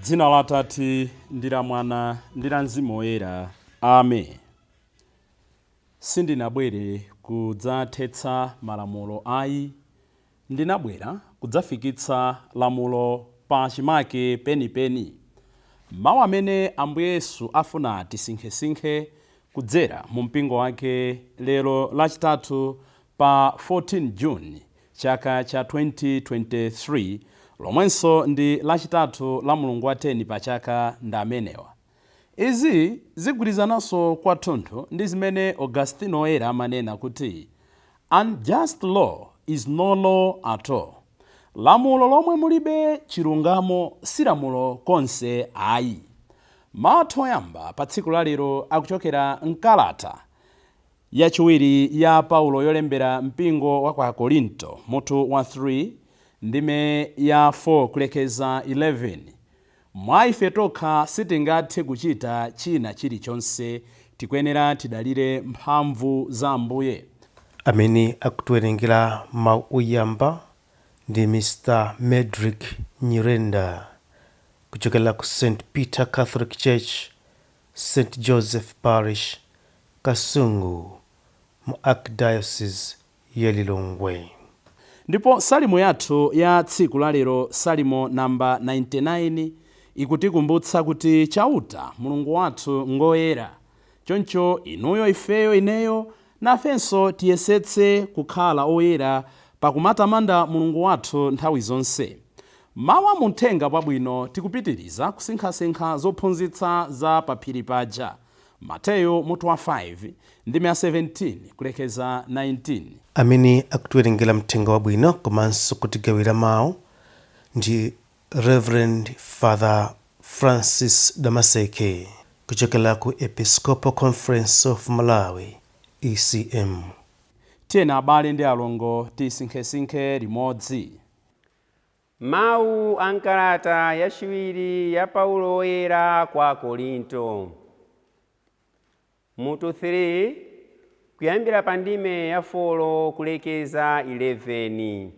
Dzina la Atate ndi la Mwana ndi la Mzimu Woyera. Amen. Sindinabwere kudzathetsa malamulo ayi, ndinabwera kudzafikitsa lamulo pa chimake penipeni. Mawu amene Ambuye Yesu afuna tisinkhesinkhe kudzera mu mpingo wake lero Lachitatu pa 14 June chaka cha 2023, lomwenso ndi Lachitatu la mulungu wa 10 pa chaka, ndi amenewa. Izi zigwirizananso kwathunthu ndi zimene Augustino Woyera amanena kuti, "Unjust law is no law at all." Lamulo lomwe mulibe chilungamo si lamulo konse ayi. Mawu athu oyamba pa tsiku la lero akuchokera mkalata yachiwiri ya Paulo yolembera mpingo wa kwa Korinto, mutu wa 3, ndime ya 4 kulekeza 11. Mwa ife tokha sitingathe kuchita china chilichonse, tikuyenera tidalire mphamvu za Ambuye. Amene akutiwerengera mawu oyamba ndi Mr Medrick Nyirenda kuchokera ku St Peter Catholic Church, St Joseph Parish, Kasungu, mu Archdiocese ya Lilongwe. Ndipo salimo yathu ya tsiku lalero, Salimo namba 99, ikutikumbutsa kuti Chauta Mulungu wathu ngoyera. Choncho inuyo, ifeyo, ineyo, nafenso tiyesetse kukhala oyera pakumatamanda Mulungu wathu nthawi zonse. Mawu a muthenga wabwino, tikupitiriza kusinkhasinkha zophunzitsa za paphiri paja, Mateyu mutu wa 5, ndime ya 17 kulekeza 19. Amene akutiwerengera mthenga wabwino komanso kutigawira mawu ndi Reverend Father Francis Damaseke kuchokera ku Episcopal Conference of Malawi, ECM. Tiyeni abale ndi alongo, tisinkhesinkhe limodzi. Mawu a mkalata yachiwiri ya Paulo Woyera kwa Korinto, mutu 3, kuyambira pa ndime ya 4 kulekeza 11.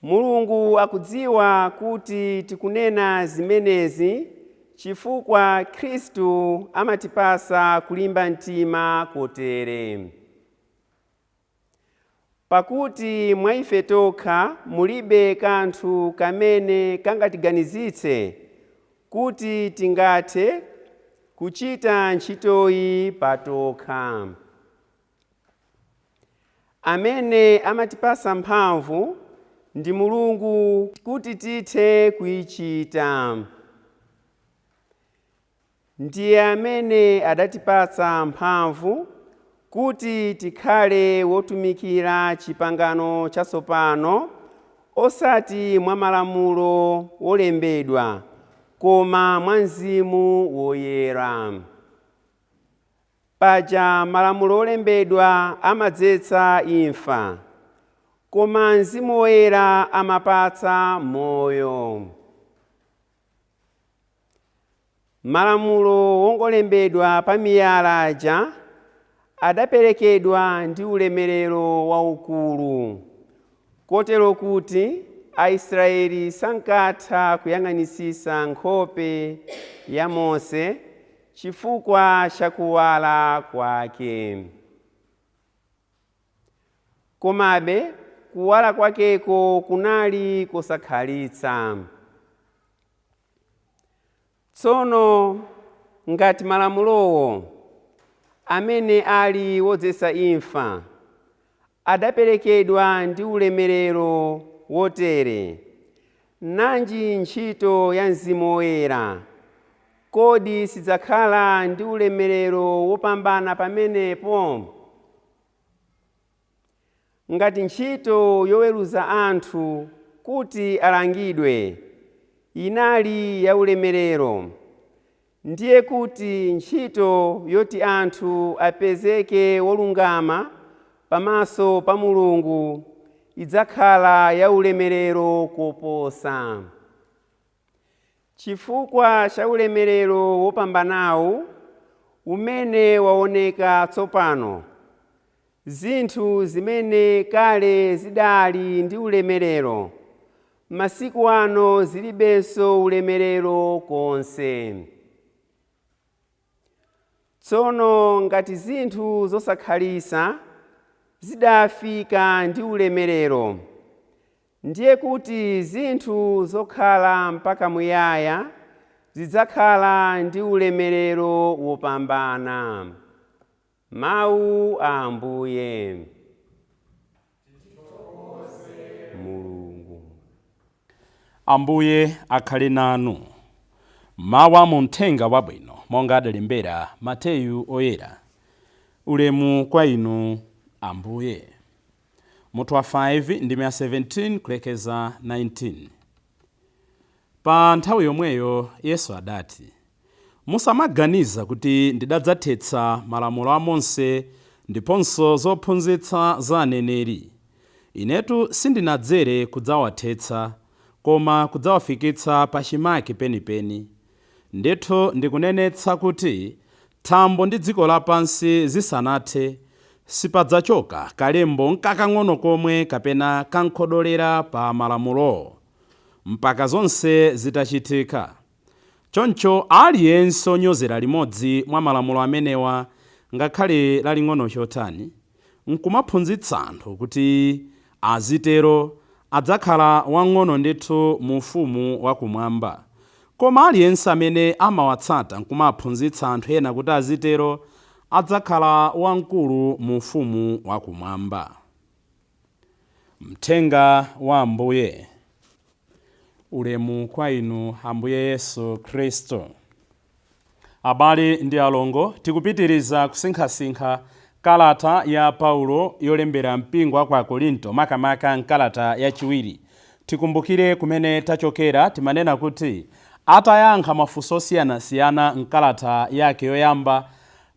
Mulungu akudziwa kuti tikunena zimenezi chifukwa Khristu amatipasa kulimba mtima kotere. Pakuti mwa ife tokha mulibe kanthu kamene kangatiganizitse kuti tingathe kuchita ntchitoyi patokha. Amene amatipasa mphamvu ndi Mulungu kuti tithe kuyichita. Ndiye amene adatipatsa mphamvu kuti tikhale wotumikira chipangano chatsopano, osati mwa malamulo wolembedwa, koma mwa Mzimu Woyera. Paja malamulo olembedwa amadzetsa imfa, koma Mzimu Woyera amapatsa moyo. Malamulo wongolembedwa pa miyala aja adaperekedwa ndi ulemerero waukulu, kotero kuti Aisraeli sankatha kuyang'anitsitsa nkhope ya Mose chifukwa cha kuwala kwake. Komabe kuwala kwakeko kunali kosakhalitsa. Tsono ngati malamulowo, amene ali wodzetsa imfa, adaperekedwa ndi ulemerero wotere, nanji ntchito ya Mzimu Woyera, kodi sidzakhala ndi ulemerero wopambana pamenepo? Ngati ntchito yoweruza anthu kuti alangidwe inali ya ulemerero, ndiye kuti ntchito yoti anthu apezeke wolungama pamaso pa Mulungu idzakhala ya ulemerero koposa. Chifukwa cha ulemerero wopambanawu umene waoneka tsopano, zinthu zimene kale zidali ndi ulemerero Masiku ano zilibenso ulemerero konse. Tsono ngati zinthu zosakhalisa zidafika ndi ulemerero, ndiye kuti zinthu zokhala mpaka muyaya zidzakhala ndi ulemerero wopambana. Mawu a Ambuye. Mulungu. Ambuye akhale nanu. Mawu a mu Mthenga Wabwino monga adalembera Mateyu Oyera. Ulemu kwa inu Ambuye. Mutu wa 5 ndime ya 17 kulekeza 19. Pa nthawi yomweyo Yesu adati, Musamaganiza kuti ndidadzathetsa malamulo a Mose ndiponso zophunzitsa za aneneri. Inetu sindinadzere kudzawathetsa, koma kudzawafikitsa pachimake penipeni. Ndithu ndikunenetsa kuti thambo ndi dziko lapansi zisanathe, sipadzachoka kalembo nkakang'ono komwe kapena kankhodolera pa malamulowo, mpaka zonse zitachitika. Choncho aliyense onyozera limodzi mwa malamulo amenewa, ngakhale laling'ono chotani, nkumaphunzitsa anthu kuti azitero, adzakhala wang'ono ndithu mu ufumu wakumwamba. Koma aliyense amene amawatsata nkumaphunzitsa anthu ena kuti azitero, adzakhala wamkulu mu ufumu wakumwamba. Mthenga wa Ambuye. Ulemu kwa inu Ambuye Yesu Khristu. Abale ndi alongo, tikupitiriza kusinkhasinkha kalata ya Paulo yolembera mpingo wa ku Akorinto, makamaka mkalata yachiwiri. Tikumbukire kumene tachokera. Timanena kuti atayankha mafunso osiyanasiyana mkalata yake yoyamba,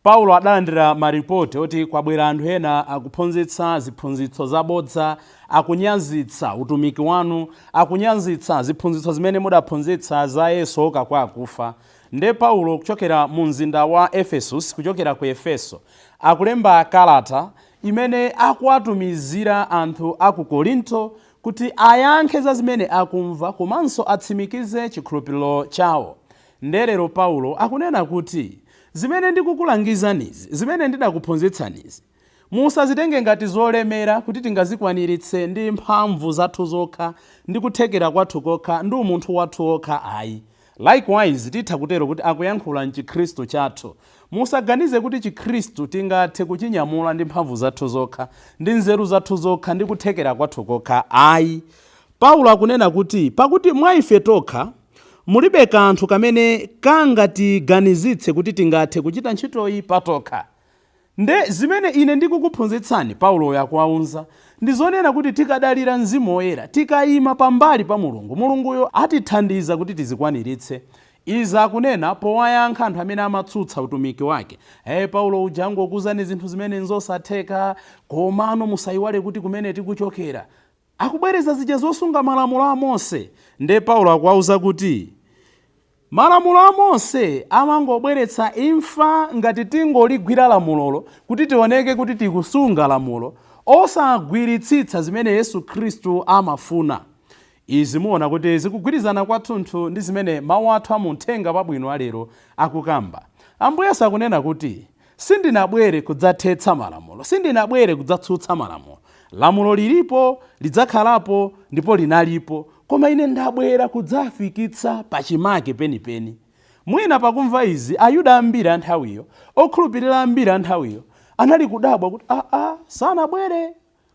Paulo adalandira maripoti oti kwabwera anthu ena akuphunzitsa ziphunzitso zabodza, akunyazitsa utumiki wanu, akunyazitsa ziphunzitso zimene mudaphunzitsa za Yesu ouka kwa akufa. Nde Paulo kuchokera mu mzinda wa Efesus, kuchokera ku Efeso, akulemba kalata imene akuwatumizira anthu a ku Korinto kuti ayankhe za zimene akumva komanso atsimikize chikhulupiriro chawo. Nde lero Paulo akunena kuti zimene ndikukulangizanizi, zimene ndidakuphunzitsanizi, musazitenge ngati zolemera kuti tingazikwaniritse ndi mphamvu zathu zokha, ndi kuthekera kwathu kokha, ndi umunthu wathu wokha ayi. Likewise titha kutero kuti akuyankhula mchikhristu chathu. Musaganize kuti chikhristu tingathe kuchinyamula ndi mphamvu zathu zokha, ndi nzeru zathu zokha, ndi kuthekera kwathu kokha ayi. Paulo akunena kuti pakuti mwa ife tokha mulibe kanthu kamene kangatiganizitse kuti tingathe kuchita ntchitoyi patokha. Nde zimene ine ndikukuphunzitsani, Pauloyo akuwauza, ndi zonena kuti tikadalira Mzimu Woyera, tikayima pambali pa Mulungu, Mulunguyo atithandiza kuti tizikwaniritse. Izi akunena powayankha anthu amene amatsutsa utumiki wake. Hey, Paulo uja angokuuzani zinthu zimene nzosatheka, komano musayiwale kuti kumene tikuchokera. Akubwereza zija zosunga malamulo a Mose. Nde Paulo akuwauza kuti malamulo a Mose amangobweretsa imfa ngati tingoligwira lamulolo kuti tioneke kuti tikusunga lamulo, osagwiritsitsa zimene Yesu Khristu amafuna. Izi muona kuti zikugwirizana kwathunthu ndi zimene mawu athu a mu Mthenga Wabwino alero akukamba. Ambuye Yesu akunena kuti sindinabwere kudzathetsa malamulo, sindinabwere kudzatsutsa malamulo. Lamulo lilipo, lidzakhalapo ndipo linalipo, koma ine ndabwera kudzafikitsa pachimake penipeni. Mwina pakumva izi Ayuda ambiri a nthawiyo, okhulupirira ambiri a nthawiyo, anali kudabwa kuti aa, sanabwere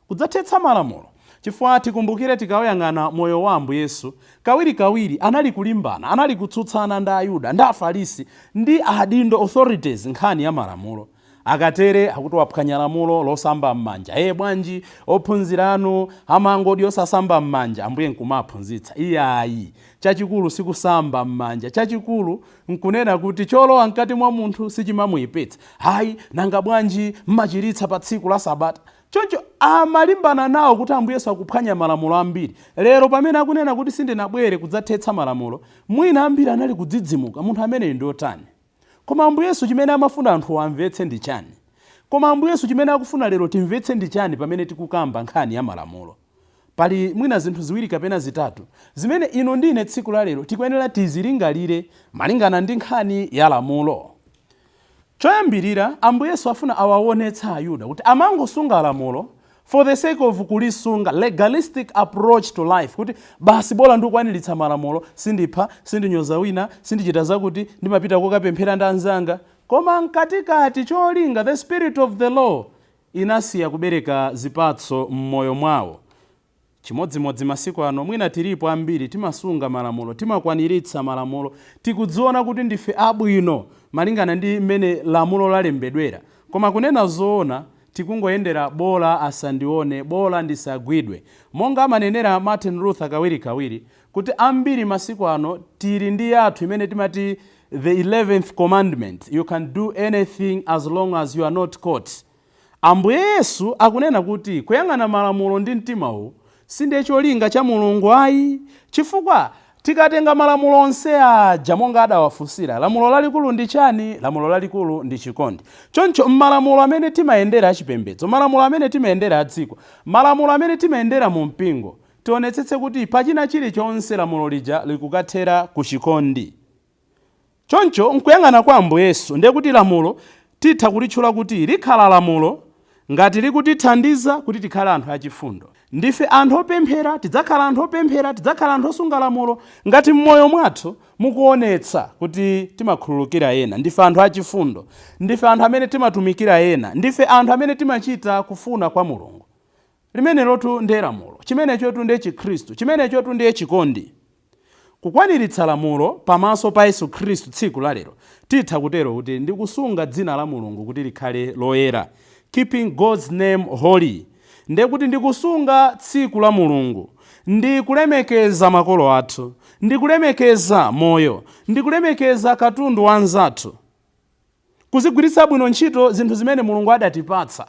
kudzathetsa malamulo. Chifukwa tikumbukire tikawayang'ana moyo wa Ambuye Yesu, kawirikawiri anali kulimbana, anali kutsutsana ndi Ayuda, ndi Afarisi, ndi adindo authorities nkhani ya malamulo. Akatere akuti waphwanya lamulo losamba m'manja. Ee bwanji ophunzira anu amangodi osasamba m'manja? Ambuye nkumaphunzitsa. Iyayi, chachikulu sikusamba m'manja, chachikulu nkunena kuti cholowa mkati mwa munthu sichimamuyipitsa. Hayi, nanga bwanji mmachiritsa pa tsiku la Sabata? Choncho amalimbana nawo kuti Ambuye Yesu akuphwanya malamulo ambiri. Lero pamene akunena kuti sindinabwere kudzathetsa malamulo, mwina ambiri anali kudzidzimuka, munthu ameneyu ndi otani? Koma Ambuye Yesu chimene amafuna anthu amvetse ndi chani? Koma Ambuye Yesu chimene akufuna lero timvetse ndi chani pamene tikukamba nkhani ya malamulo? Pali mwina zinthu ziwiri kapena zitatu zimene inu ndi ine tsiku la lero tikuyenera tizilingalire malingana ndi nkhani ya lamulo. Choyambirira, Ambuye Yesu afuna awaonetsa Ayuda kuti amangosunga lamulo for the sake of kulisunga, legalistic approach to life, kuti basi bola ndikukwaniritsa malamulo, sindipha, sindinyoza wina, sindichita zakuti, ndimapita kokapemphera ndi anzanga, koma mkatikati cholinga, the spirit of the law, inasiya kubereka zipatso m'moyo mwawo. Chimodzimodzi masiku ano, mwina tilipo ambiri timasunga malamulo, timakwaniritsa malamulo, tikudziona kuti ndife abwino malingana ndi mmene lamulo lalembedwera, koma kunena zoona tikungoyendera bola asandione, bola ndisagwidwe. Monga amanenera Martin Luther kawirikawiri kuti ambiri masiku ano tili ndi yathu imene timati the 11th commandment, you can do anything as long as you are not caught. Ambuye Yesu akunena kuti kuyang'ana malamulo ndi mtima uwu sindiye cholinga cha Mulungu ayi, chifukwa tikatenga malamulo onse aja monga adawafunsira, lamulo lalikulu ndi chani? Lamulo lalikulu ndi chikondi. Choncho mmalamulo amene timayendera achipembedzo, malamulo amene timayendera adziko, malamulo amene timayendera mu mpingo, tionetsetse kuti pachina chilichonse lamulo lija likukathera ku chikondi. Choncho nkuyang'ana kwa Ambuye Yesu, ndiye kuti lamulo titha kulitchula kuti likhala lamulo ngati likutithandiza kuti tikhale anthu achifundo. Ndife anthu opemphera, tidzakhala anthu opemphera, tidzakhala anthu osunga lamulo ngati m'moyo mwathu mukuonetsa kuti timakhululukira ena, ndife anthu achifundo, ndife anthu amene timatumikira ena, ndife anthu amene timachita kufuna kwa Mulungu. Limenelotu ndiye lamulo, chimenechotu ndiye Chikhristu, chimenechotu ndiye chikondi. Kukwaniritsa lamulo pamaso pa Yesu Khristu tsiku lalero, titha kutero kuti ndikusunga dzina la Mulungu kuti likhale loyera, keeping God's name holy. Ndiye kuti ndikusunga tsiku la Mulungu, ndikulemekeza makolo athu, ndikulemekeza moyo, ndikulemekeza katundu wa anzathu, kuzigwiritsa bwino ntchito zinthu zimene Mulungu adatipatsa,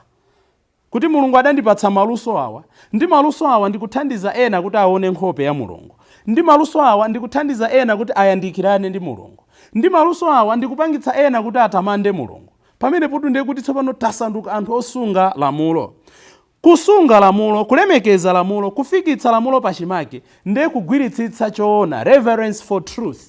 kuti Mulungu adandipatsa maluso awa, ndi maluso awa ndikuthandiza ena kuti aone nkhope ya Mulungu, ndi maluso awa ndikuthandiza ena kuti ayandikirane ndi Mulungu, ndi maluso awa ndikupangitsa ena kuti atamande Mulungu. Pamene putu ndiye kuti tsopano tasanduka anthu osunga lamulo. Kusunga lamulo, kulemekeza lamulo, kufikitsa lamulo pachimake, ndiye kugwiritsitsa choona, reverence for truth.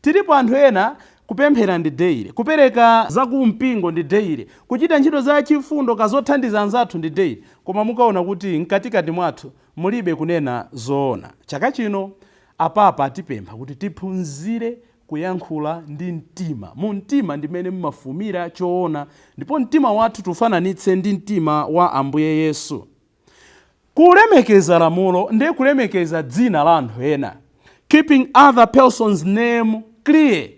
Tilipo anthu ena kupemphera ndi daily, kupereka zakumpingo ndi daily, kuchita ntchito za chifundo kazothandiza anzathu ndi daily, koma mukaona kuti mkatikati mwathu mulibe kunena zoona. Chaka chino apapa atipempha kuti tiphunzire kuyankhula ndi mtima. Mu mtima ndimene mmafumira choona, ndipo mtima wathu tufananitse ndi mtima wa Ambuye Yesu. Kulemekeza lamulo ndiye kulemekeza dzina la anthu ena, keeping other person's name clear.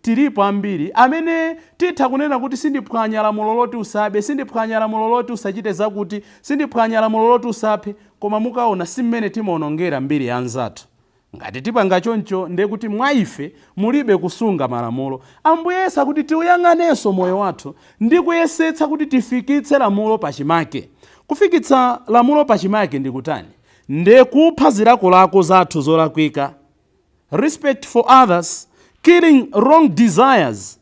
Tilipo ambiri amene titha kunena kuti sindiphwanya lamulo loti usabe, sindiphwanya lamulo loti usachite zakuti, sindiphwanya lamulo loti usaphe, koma mukaona si mmene timaonongera mbiri ya anzathu. Ngati tipanga choncho, ndiye kuti mwa ife mulibe kusunga malamulo. Ambuye Yesu akuti tiuyang'anenso moyo wathu ndi kuyesetsa kuti tifikitse lamulo pachimake. Kufikitsa lamulo pachimake ndi kutani? Ndiye kupha zilakolako zathu zolakwika, respect for others, killing wrong desires,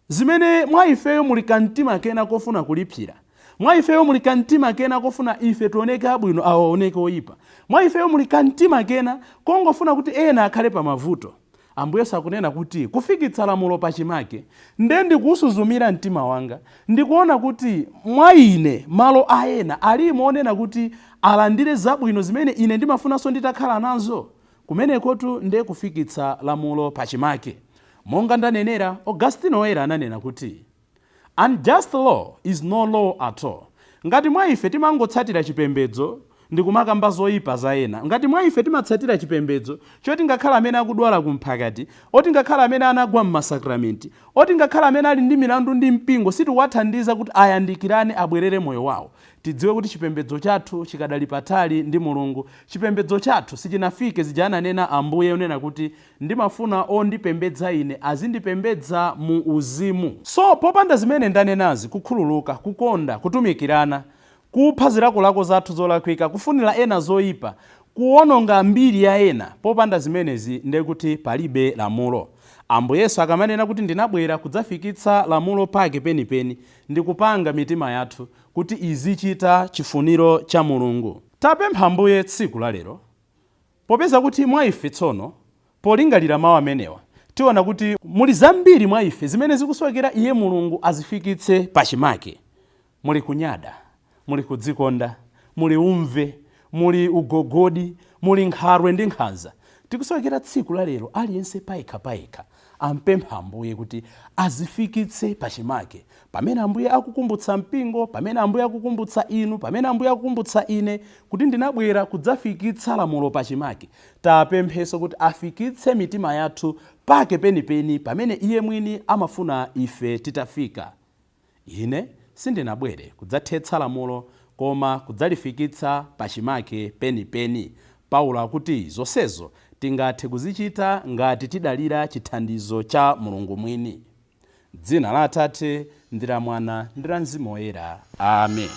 zimene mwa ifeyo muli kamtima kena kofuna kulipsira, mwa ifeyo muli kamtima kena kofuna ife tioneke abwino, awo aoneke oyipa, mwa ifeyo muli kamtima kena kongofuna kuti ena akhale pamavuto. Ambuye sakunena kuti kufikitsa lamulo pachimake nde ndikusuzumira mtima wanga, ndikuona kuti mwa ine malo a ena alimo onena kuti alandire zabwino zimene ine ndimafunanso nditakhala nazo. Kumenekotu nde kufikitsa lamulo pachimake. Monga ndanenera, Augustino Woyera ananena kuti unjust law is no law at all. Ngati mwa ife timangotsatira chipembedzo ndikumakamba zoyipa za ena, ngati mwa ife timatsatira chipembedzo choti ngakhale amene akudwala kumphakati, oti ngakhale amene anagwa m'masakramenti, oti ngakhale amene ali ndi milandu ndi mpingo sitiwathandiza kuti ayandikirane abwerere moyo wawo, tidziwe kuti chipembedzo chathu chikadali patali ndi Mulungu. Chipembedzo chathu sichinafike zija ananena Ambuye onena kuti ndimafuna ondipembedza ine azindipembedza mu uzimu. So popanda zimene ndanenazi, kukhululuka, kukonda, kutumikirana, kupha zilakolako zathu zolakwika, kufunira ena zoyipa, kuwononga mbiri ya ena, popanda zimenezi ndiye kuti palibe lamulo. Ambuye Yesu akamanena kuti ndinabwera kudzafikitsa lamulo pake penipeni, ndikupanga mitima yathu kuti izichita chifuniro cha Mulungu. Tapempha Ambuye tsiku la lero, popeza kuti mwa ife tsono, polingalira mawu amenewa, tiona kuti muli zambiri mwa ife zimene zikusowekera iye Mulungu azifikitse pachimake. Muli kunyada, muli kudzikonda, muli umve, muli ugogodi, muli nkhalwe ndi nkhanza. Tikusowekera tsiku la lero aliyense payekha payekha ampempha Ambuye kuti azifikitse pachimake. Pamene Ambuye akukumbutsa mpingo, pamene Ambuye akukumbutsa inu, pamene Ambuye akukumbutsa ine kuti ndinabwera kudzafikitsa lamulo pachimake, tapempheso kuti afikitse mitima yathu pake penipeni pamene iye mwini amafuna ife titafika. Ine sindinabwere kudzathetsa lamulo, koma kudzalifikitsa pachimake penipeni. Paulo akuti zonsezo tingathe kuzichita ngati tidalira chithandizo cha Mulungu mwini. Dzina la Atate ndi la Mwana ndi la Mzimu Woyera. Amen.